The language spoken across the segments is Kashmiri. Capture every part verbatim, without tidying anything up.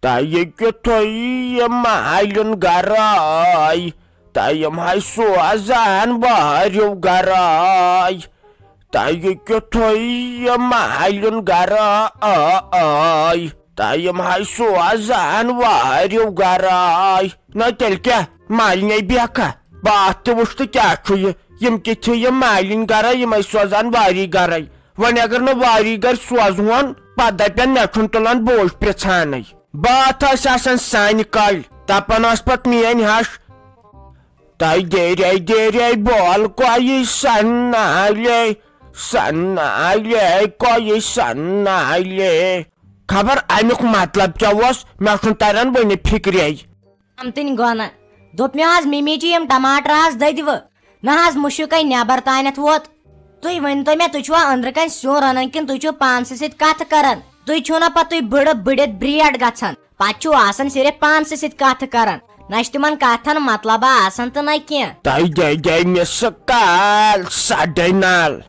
تۄہہِ کیُتھُے یہِ مالِن گرے، تۄہہِ یِم ہے سوزان واریو گرے۔ تۄہہِ کیُتھُے یہِ مالِن گرے، تۄہہِ یِم ہے سوزان واریو گرے۔ نہ تیٚلہِ کیٛاہ، مالِنے بیکھا؟ باتھ تہِ وٕچھ تہٕ کیٛاہ چھُ یہِ؟ یِم کِتھِ یِم مالِنۍ گرے، یِم ہے سوزان واری گرے۔ وۄنۍ اگر نہٕ واری گرِ سوزہون، پتہٕ دپن مےٚ چھُنہٕ تُلان بوج پرژھانٕے۔ باتھ ٲس آسان سانہِ کالہِ، دپان ٲس پتہٕ میٲنۍ ہش، تۄہہِ دیرے دیرے بول کۄیہِ سنالے، سنالے کۄیہِ سنالے۔ خبر امیُک مطلب کیٛاہ اوس، مےٚ چھُنہٕ تران وُنہِ فِکرے۔ آمتٕنۍ گۄنہ۔ دوٚپ مےٚ حظ، مِمی چھِ یِم ٹماٹر حظ دٔدۍ وٕ۔ نہ حظ، مُشُک ہے نٮ۪بر تانٮ۪تھ ووت۔ تُہۍ ؤنۍ تو مےٚ، تُہۍ چھِوا أنٛدرٕ کنہِ سیُن رنان کِنہٕ تُہۍ چھِو پانسٕے سۭتۍ کتھٕ کران؟ تُہۍ چھِو نہ پتہٕ تُہۍ بٕڑٕ بٕڑِتھ برٛیڈ گژھان؟ پتہٕ چھِو آسان صرف پانسٕے سۭتۍ کتھٕ کران۔ نہ چھِ تِمن کتھن مطلبہ آسان تہٕ نہ کینٛہہ۔ تۄہہِ دے دے مےٚ سُہ کال ساڑے نال۔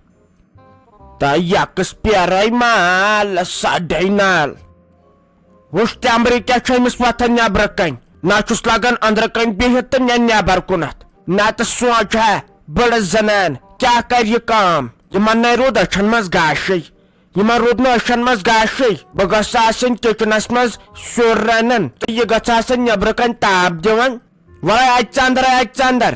تۄہہِ یکس پیرے مال ساڑے نال۔ وٕچھ تمبرِ کیٛاہ چھُ أمِس وۄتھان نٮ۪برٕ کنۍ۔ نہ چھُس لگان أنٛدرٕ کنۍ بِہِتھ تہٕ نہ نٮ۪بر کُنتھ۔ نتہٕ سونٛچ ہا بٕڑٕ زنان کیٛاہ کرِ یہِ کٲم۔ یِمن نے روٗد أچھن منٛز گاشے۔ یِمن روٗد نہٕ أچھن منٛز گاشے۔ بہٕ گژھٕ آسٕنۍ کچنس منٛز سیُن رنان تہٕ یہِ گژھِ آسٕنۍ نٮ۪برٕ کنۍ تاپھ دِوان۔ وَلَے اَژِ ژٕ اَندَر، اَژِ ژٕ اَندَر۔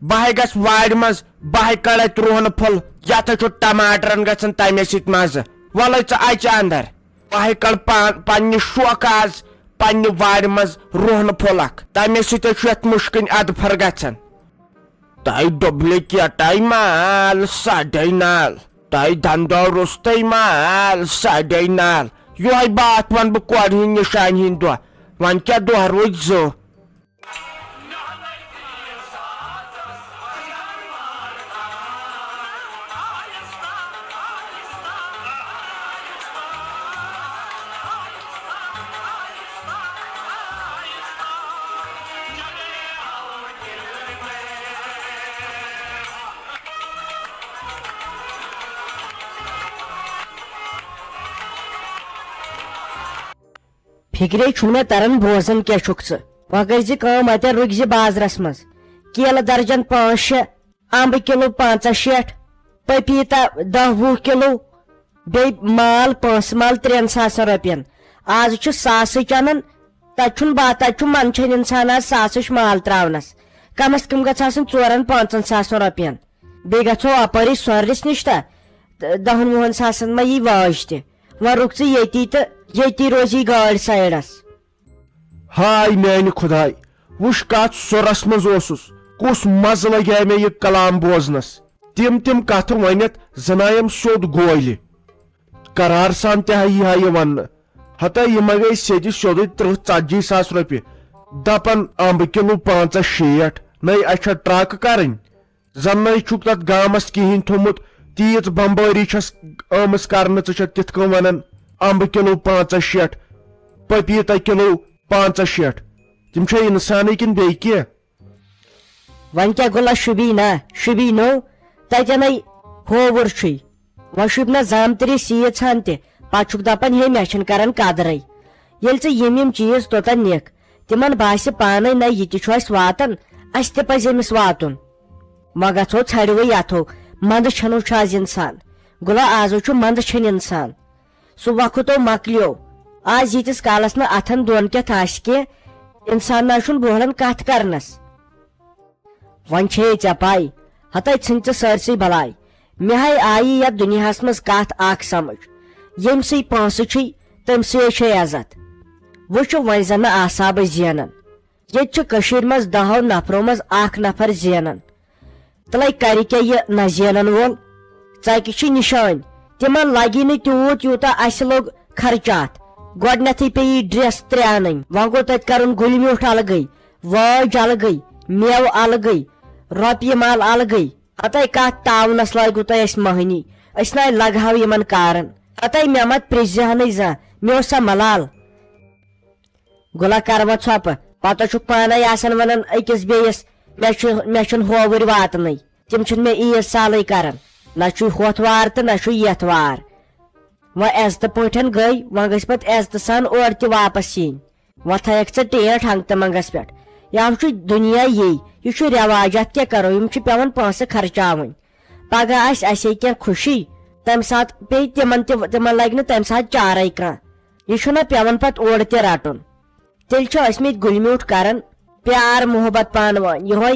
بہٕ ہے گژھٕ وارِ منٛز، بہٕ ہے کَڑٕ اَتہِ رُہنہٕ پھوٚل، یَتھ ہے چھُ ٹماٹرَن گژھان تَمے سۭتۍ مَزٕ۔ وَلَے ژٕ اَژِ اَندَر۔ بہٕ ہے کَڑٕ پان-، پنٛنہِ شوقہٕ آز پنٛنہِ وارِ منٛز رُہنہٕ پھوٚل اَکھ۔ تَمے سۭتۍ ہے چھُ یَتھ مُشکِنۍ اَدٕ پھٔر گژھان۔ تۄہہِ ڈُبلِکیٹَے مال سَڑے نال۔ تۄہہِ دَندو روٚستُے مال سَڑے نال۔ یِہوٚے باتھ وَنہٕ بہٕ کورِ ہِنٛدۍ نِشانہِ ہِنٛدۍ دۄہ۔ وۄنۍ کیٛاہ دۄہ روٗدۍ زٕ؟ فِکرے چھُنہٕ مےٚ تران بوزان کیٛاہ چھُکھ ژٕ۔ وۄنۍ کٔرۍ زِ کٲم، اَتٮ۪ن رُکۍ زِ بازرس منٛز۔ کیلہٕ درجن پانٛژھ شےٚ، امبہٕ کِلوٗ پنٛژاہ شیٹھ، پپیٖتا دَہ وُہ کِلوٗ، بیٚیہِ مال پانٛژھ مال ترٛٮ۪ن ساسن رۄپین۔ آز چھُ ساسٕچ اَنان، تَتہِ چھُنہٕ با-، تَتہِ چھُ منٛدچھان اِنسان آز ساسٕچ مال ترٛاونس۔ کم از کم گژھِ آسٕنۍ ژورن پانٛژن ساسن رۄپین۔ بیٚیہِ گژھو اپٲری سۄنرِس نِش تہ، تہٕ دَہن وُہن ساسن ما یی واج تہِ۔ وۄنۍ رُک ژٕ ییٚتی تہٕ ییٚتی روزی گٲڑۍ سایڈس۔ ہاے میانہِ خداے، وٕچھ کتھ سُرس منٛز اوسُس، کُس مزٕ لگیٛاے مےٚ یہِ کلام بوزنس۔ تِم تِم کتھٕ ؤنِتھ زنایم سیوٚد گولہِ۔ قرار سان تہِ ہا یی ہا یہِ وننہٕ، ہتا یہِ ما گٔے سیٚدِ سیوٚدُے ترٕٛہ ژتجی ساس رۄپیہِ۔ دپان امبہٕ کِلوٗ پانٛژہ شیٹھ، نے اچھا ٹرک کرٕنۍ؟ زن نے چھُکھ تتھ گامس کِہیٖنۍ تھوٚمُت، تیٖژ بمبٲری چھس آمٕژ کرنہٕ، ژٕ چھکھ تِتھ کٔنۍ ونان امبہٕ کِلوٗ پانٛژہ شیٹھ، پپیٖتا کِلوٗ پانٛژہ شیٹھ۔ تِم چھا انسانٕے کِنہٕ بیٚیہِ کینٛہہ؟ وۄنۍ کیٛاہ گوٚو لہ شُبی نہ، شُبی نو، تتٮ۪نے ہووُر چھُے۔ وۄنۍ شُبہِ نہ زامتٕرِس ییٖژ ہن تہِ، پتہٕ چھُکھ دپان ہے مےٚ چھِنہٕ کران قدرے۔ ییٚلہِ ژٕ یِم یِم چیٖز توٚتن نِکھ، تِمن باسہِ پانے نہ یہِ تہِ چھُ اسہِ واتان، اسہِ تہِ پزِ أمِس واتُن۔ وۄنۍ گژھو ژھرِوٕے یتھو، منٛدٕ چھنو چھُ از انسان۔ گوٚو لہ آزو چھُ منٛدٕ چھٔنۍ انسان۔ سُہ وقت او مۄکلیو۔ آز ییٖتِس کالس نہٕ اتھن دۄن کٮ۪تھ آسہِ کینٛہہ، انسان نہ چھُنہٕ بوہلان کتھ کرنس۔ وۄنۍ چھے ژےٚ پاے، ہتے ژھٕنۍ ژٕ سٲرسٕے بلاے۔ مےٚ ہے آیہِ یتھ دُنیاہس منٛز کتھ اکھ سمجھ، ییٚمۍ سٕے پونٛسہٕ چھُے، تٔمۍ سٕے چھے عزت۔ وٕچھ وۄنۍ زنہٕ آسہٕ ہا بہٕ زینان۔ ییٚتہِ چھِ کٔشیٖرِ منٛز دَہو نفرو منٛز اکھ نفر زینان۔ تلے کرِ کیٛاہ یہِ نہ زینن وول؟ ژکہِ چھِ نِشٲنۍ۔ تِمن لگی نہٕ تیوٗت یوٗتاہ اسہِ لوٚگ خرچات۔ گۄڈٕنیتھٕے پیٚیہِ ڈریس ترٛےٚ انٕنۍ، وۄنۍ گوٚو تتہِ کرُن گُلۍ میوٗٹھ الگٕے، وٲج الگٕے، میوٕ الگٕے، رۄپیہِ مال الگٕے۔ ہتے کتھ تاونس لٲگِو تُہۍ اسہِ مٔہنی، أسۍ ناے لگہو یِمن کارن۔ ہتے مےٚ مت پرژھ زِ ہنٕے زانٛہہ، مےٚ اوس سا ملال۔ گُلہ کر وۄنۍ ژھۄپہٕ، پتہ چھُکھ پانے آسان ونان أکِس بیٚیِس، مےٚ چھُ، مےٚ چھُنہٕ ہووُرۍ واتنٕے۔ تِم چھِنہٕ مےٚ عیٖد سالٕے کران، نہ چھُے ہۄتھ وار تہٕ نہ چھُے یتھ وار۔ وۄنۍ عزتہٕ پٲٹھۍ گٔے، وۄنۍ گٔژھۍ پتہٕ عزتہٕ سان اورٕ تہِ واپس یِنۍ۔ وۄنۍ تھٲیکھ ژٕ ٹیٹھ ہنٛگتہٕ منٛگس پٮ۪ٹھ۔ یَوٕ چھُ دُنیا یی، یہِ چھُ رٮ۪واج، اَتھ کیٛاہ کرو؟ یِم چھِ پٮ۪وان پونٛسہٕ خرچاوٕنۍ۔ پگاہ آسہِ اَسے کینٛہہ خوشی، تَمہِ ساتہٕ پیٚیہِ تِمن تہِ، تِمن لگہِ نہٕ تَمہِ ساتہٕ چارے کانٛہہ۔ یہِ چھُنہ پٮ۪وان پتہٕ اورٕ تہِ رٹُن۔ تیٚلہِ چھِ ٲسمٕتۍ گُلۍ میوٗٹھ کران، پیار محبت پانہٕ وٲنۍ، یِہوے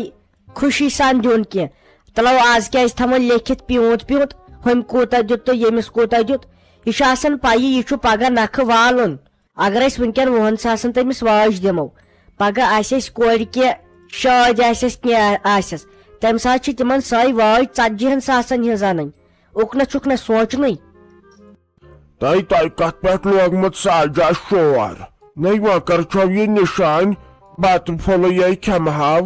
خوشی سان دیُن کینٛہہ۔ تلو آز کیٛازِ تھاوو لیکھِتھ پیوٗنت پیوٗنت، ہُمۍ کوٗتاہ دیُت تہٕ ییٚمِس کوٗتاہ دیُت؟ یہِ چھُ آسان پَیی، یہِ چھُ پگاہ نکھٕ والُن۔ اگر أسۍ وٕنکٮ۪ن وُہن ساسن تٔمِس واج دِمو، پگاہ آسہِ اَسہِ کورِ کینٛہہ، شٲدۍ آسٮ۪س کینٛہہ آسٮ۪س، تَمہِ ساتہٕ چھِ تِمن سۄے واج ژتجی ہن ساسن ہٕنٛز انٕنۍ۔ اُکنتھ چھُکھ نہ سونٛچنُے۔ تۄہہِ، تۄہہِ کتھ پٮ۪ٹھ لوگمُت ساجا شور؟ نَے وۄنۍ کر چھو یہِ نِشان؟ بتہٕ پھوٚلُے یے کھٮ۪مہٕ ہاو،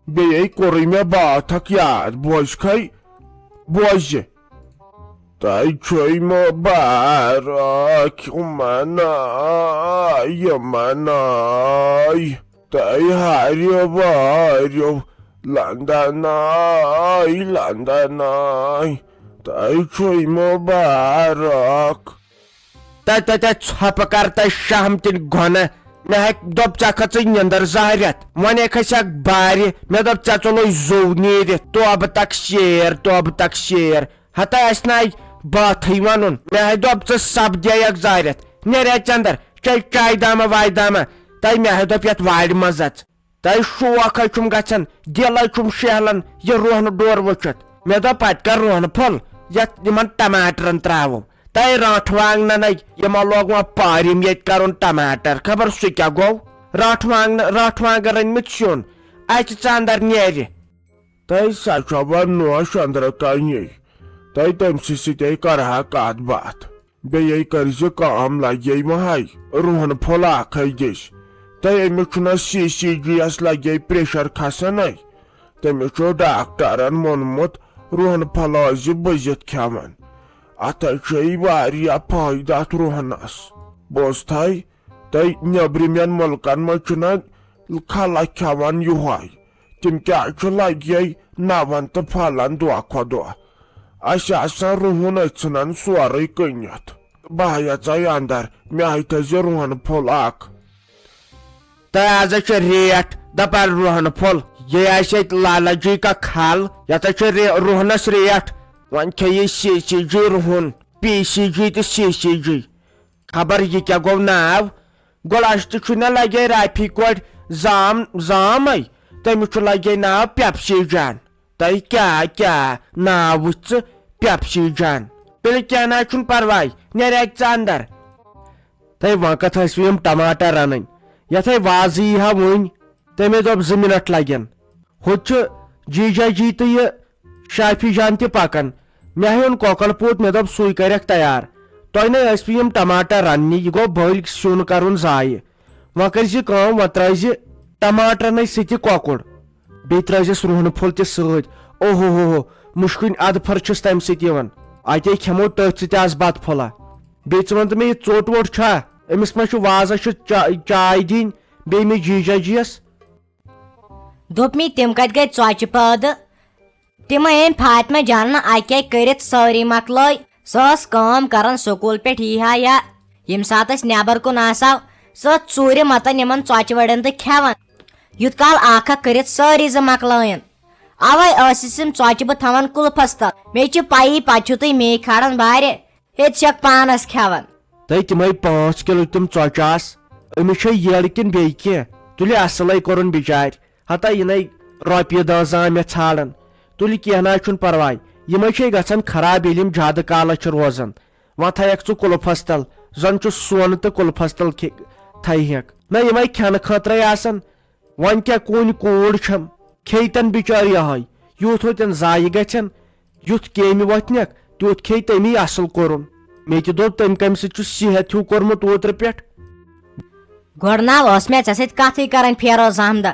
بیٚیے کوٚرُے مےٚ باتھ اکھ یاد، بوزکھے، بوزِ۔ تۄہہِ چھُے مُبارک یِمن، یِمن۔ تۄہہِ ہاریو واریو لندناے، لندناے، تۄہہِ چھُے مُبارک۔ تہ، تہ، تہ، ژھۄپہٕ کر تہ شہمتٕنۍ گۄنہ۔ مےٚ ہا دوٚپ ژےٚ کھٔژٕے نِندٕر زہرٮ۪تھ۔ وۄنۍ ہے کھسہِ اکھ بارِ۔ مےٚ دوٚپ ژےٚ ژوٚلُے زوٚو نیٖرِتھ۔ توبہٕ تک شیر، توبہٕ تک شیر۔ ہتا اَسہِ نہ آیہِ باتھٕے وَنُن۔ مےٚ ہَے دوٚپ، ژٕ سپدییَکھ زارٮ۪تھ۔ نیرے ژندر، چے چاے دامہ واے دامہ۔ تَے مےٚ ہَے دوٚپ، یَتھ وارِ منٛز اَژ۔ تَے شوق ہے چھُم گژھان، دِل ہے چھُم شیہلان یہِ روہنہٕ ڈور وٕچھِتھ۔ مےٚ دوٚپ، پَتہٕ کر روہنہٕ پھوٚل یَتھ یِمن ٹماٹرن تراوو۔ تَے رانٛٹھ وانٛگنن ہے یِمو لوگ وۄنۍ پارِم ییٚتہِ کرُن ٹماٹر، خبر سُہ کیٛاہ گوٚو۔ رانٛٹھ وانٛگنہٕ، رانٛٹھ وانٛگن رٔنۍ مٕتۍ سیُن، اَسہِ ژندر نیرِ۔ تۄہہِ سا چھوا نوش أنٛدرٕ کنے؟ تۄہہِ تٔمۍ سٕے سۭتۍ کرٕ ہا کتھ باتھ۔ بیٚیہِ کٔرۍ زِ کٲم، لگے وۄنۍ ہاے رُہن پھوٚل اکھ ہے دِس۔ تۄہہِ أمِس چھُنہ سی سی جی یس لگے پریشر کھسان ہے؟ تٔمِس چھُ ڈاکٹرن ووٚنمُت رُہن پھوٚل ٲسۍ زِ بٔزِتھ کھٮ۪وان۔ اتھ ہے چھے واریاہ فٲیدٕ اتھ رُہنس۔ بوزتھے؟ تہٕ نیٚبرِمٮ۪ن مُلکن منٛز چھُنہ خلق کھٮ۪وان یِہوے۔ تِم کیٛازِ چھِ لگے نون تہٕ پھلان دۄہ کھۄتہٕ دۄہ؟ اَسہِ آسان رُہُن أژھنن سورُے کٕنِتھ۔ بہٕ ہا یژے اندر، مےٚ ہاے تھٲوزِ رُہن پھوٚل اکھ۔ تہٕ از چھِ ریٹ دپان رُہن پھوٚل، یہِ آسہِ ییٚتہِ لالہ جی کا کھل، یتھ چھِ رے-، رُہنس ریٹ۔ وۄنۍ کھیٚیہِ سی سی جی رُہُن، پی سی جی تہٕ سی سی جی۔ خبر یہِ کیٛاہ گوٚو ناو؟ گۄلاشتہٕ چھُ نہ لگے رافی کورِ زام، زامے، تٔمِس چھُ لگے ناو پیپسی جان۔ تۄہہِ کیٛاہ کیٛاہ ناو وٕچھ ژٕ؟ پیپسی جان۔ تیٚلہِ کینٛہہ نہ چھُنہٕ پرواے، نیرِ اَتہِ ژٕ اندر۔ تۄہہِ وۄنۍ کتھ ٲسوٕ یِم ٹماٹر رنٕنۍ؟ یتھ ہے وازٕ یی ہا وُنۍ۔ تٔمۍ دوٚپ، زٕ منٹ لگن۔ ہُتہِ چھُ جیجا جی تہٕ یہِ شافی جان تہِ پکان۔ مےٚ ہیوٚن کۄکر پوٗت، مےٚ دوٚپ سُے کرٮ۪کھ تیار۔ تۄہہِ نے ٲسوٕ یِم ٹماٹر رننہِ، یہِ گوٚو بٔلۍ سیُن کرُن ضایہِ۔ وۄنۍ کٔرۍ زِ کٲم، وۄنۍ ترٲے زِ ٹماٹرنٕے سۭتۍ یہِ کۄکُر۔ بیٚیہِ ترٲے زٮ۪س رُہنہٕ پھوٚل تہِ سۭتۍ۔ اوہو ہو ہو، مُشکٕنۍ ادفر چھُس تمہِ سۭتۍ یِوان۔ اتے کھٮ۪مو تٔتھۍ سۭتۍ آز بتہٕ پھوٚلہ۔ بیٚیہِ ژٕ وَن تہٕ مےٚ، یہِ ژوٚٹ ووٚٹ چھا؟ أمِس ما چھُ وازس چھُ چا-، چاے دِنۍ، بیٚیہِ مےٚ جیجا جیَس۔ دوٚپمَے، تِم کَتہِ گٔے ژۄچہِ پٲدٕ؟ تِمَے أنۍ فاطمہ جانَن اَکہِ اَکہِ کٔرِتھ، سٲری مۄکلٲے۔ سۄ ٲس کٲم کَران، سکوٗل پٮ۪ٹھ یی ہا یا ییٚمہِ ساتہٕ أسۍ نٮ۪بر کُن آسہو، سۄ ٲس ژوٗرِ مَتَن یِمَن ژۄچہِ وَڑٮ۪ن تہٕ کھٮ۪وان۔ یُتھ کال اَکھ اَکھ کٔرِتھ سٲری زٕ مۄکلٲیِن۔ اَوَے ٲسٕس یِم ژۄچہِ بہٕ تھاوان کُلفَس تَل۔ مےٚ چھِ پَیی، پَتہٕ چھِو تُہۍ مے کھاران بارِ۔ ہے، ژٕ چھَکھ پانَس کھٮ۪وان۔ تٔتۍ تِمَے پانٛژھ کِلوٗ تِم ژۄچہِ آسہٕ۔ أمِس چھےٚ یٔڈ کِنہٕ بیٚیہِ کینٛہہ؟ تُلہِ اَصٕلَے کوٚرُن بِچارِ۔ ہتا یِنَے رۄپیہِ دَہ زامٮ۪تھ ژھانٛڈان۔ تُلہِ کینٛہہ نہ حظ چھُنہٕ پَرواے۔ یِمَے چھے گژھان خراب، ییٚلہِ یِم زیادٕ کالَس چھِ روزان۔ وۄنۍ تھایَکھ ژٕ کُلفَس تَل، زَن چھُ سۄن تہٕ کُلفَس تَل کھے-، تھایہَکھ۔ نہ، یِمَے کھٮ۪نہٕ خٲطرَے آسان۔ وۄنۍ کیٛاہ کُنہِ کوٗر چھَم، کھیٚیہِ تَن بِچٲرۍ یِہوٚے۔ یُتھ ہوٚتٮ۪ن ضایہِ گژھن، یُتھ کیٚمۍ وۄتھنَکھ، تیُتھ کھیٚیہِ تٔمی اَصٕل کوٚرُن۔ مےٚ تہِ دوٚپ، تٔمۍ کَمہِ سۭتۍ چھُ صحت ہیوٗ کوٚرمُت اوترٕ پٮ۪ٹھ۔ گۄڈٕ نہ اوس مےٚ ژےٚ سۭتۍ کَتھٕے کَرٕنۍ، فیروز احمدہ۔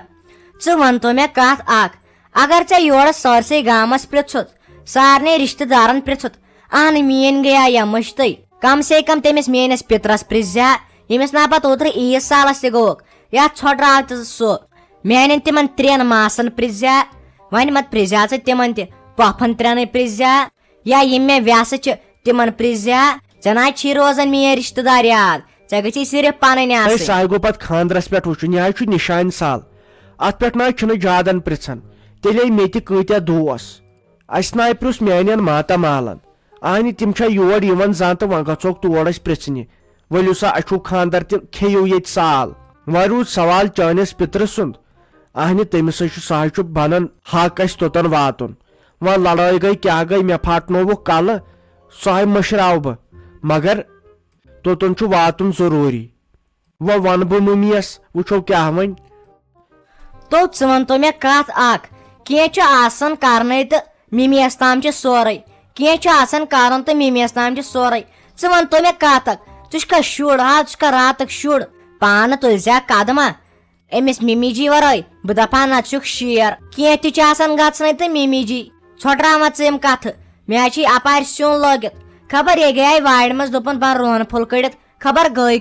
ژٕ وَن تو مےٚ کَتھ اَکھ، اگر ژےٚ یورٕ سٲرسٕے گامَس پِرٛژھُتھ، سارنٕے رِشتہٕ دارَن پِرٛژھُتھ، اَہنہٕ میٛٲنۍ گٔیا یا مٔشتٕے، کم سے کم تٔمِس میٛٲنِس پِترَس پِرٛژھ زِ ہا، ییٚمِس نہ پَتہٕ اوترٕ عیٖد سالَس تہِ گوٚوُکھ، یا ژھۄٹراو تہٕ سُہ۔ میانٮ۪ن تِمن ترٛٮ۪ن ماسن پرٛژھ زِ ہا، وۄنۍ مت پرٛژھ زِ ہا ژٕ تِمن تہِ، پۄپھن ترٛٮ۪نٕے پرٛژھ زِ ہا، یا یِم مےٚ وٮ۪سہٕ چھِ تِمن پرٛژھ زِ ہا۔ ژےٚ نہ حظ چھی روزان میٲنۍ رشتہٕ دار یاد، ژےٚ گٔژھی صرف پنٕنۍ تۄہہِ آسٕنۍ۔ ساے گوٚو پتہٕ خانٛدرس پٮ۪ٹھ وٕچھُن، یہِ حظ چھُ نِشانہِ سال۔ اتھ پٮ۪ٹھ نہ حظ چھِنہٕ زیادن پرژھان۔ تیٚلے مےٚ تہِ کۭتیاہ دوس۔ اسہِ نہ حظ پرُژھ میانٮ۪ن ماتامالن۔ اہنہِ، تِم چھا یور یِوان زانٛہہ تہٕ وۄنۍ گژھوکھ تور أسۍ پرژھنہِ۔ ؤلِو سا، اَسہِ چھُو خانٛدر تہِ، کھیٚیِو ییٚتہِ سال۔ وۄنۍ روٗد سوال چٲنِس پِترٕ سُنٛد۔ اہنہِ، تٔمِس حظ چھُ، سُہ حظ چھُ بنان حق اَسہِ توٚتن واتُن۔ وۄنۍ لڑٲے گٔے کیٛاہ گٔے، مےٚ پھاٹنووُکھ کلہٕ، سُہ حظ مٔشراو بہٕ۔ مگر توٚتن چھُ واتُن ضروٗری۔ وۄنۍ وَنہٕ بہٕ مُمِیَس، وٕچھو کیٛاہ وَنہِ۔ تو ژٕ وَن تو مےٚ کَتھ اَکھ، کینٛہہ چھُ آسان کَرنَے تہٕ مِمِیَس تام چھُ سورُے، کینٛہہ چھُ آسان کَرُن تہٕ مِمِیَس تام چھُ سورُے۔ ژٕ وَن تو مےٚ کَتھ اَکھ، ژٕ چھُکھا شُر؟ ہا، ژٕ چھُکھا راتُک شُر؟ پانہٕ تُلۍ زِ ہا قدمہ أمِس مِمی جی وَرٲے؟ بہٕ دَپہٕ ہا نَتہٕ چھُکھ شیر۔ کینٛہہ تہِ چھُ آسان گژھنَے تہٕ مِمی جی ژھۄٹراوان ژٕ یِم کَتھٕ۔ مےٚ حظ چھِ اَپارِ سیُن لٲگِتھ، خبر یے گٔیے وارِ منٛز، دوٚپُن بَن رُہَن پھوٚل کٔڑِتھ، خبر گٔے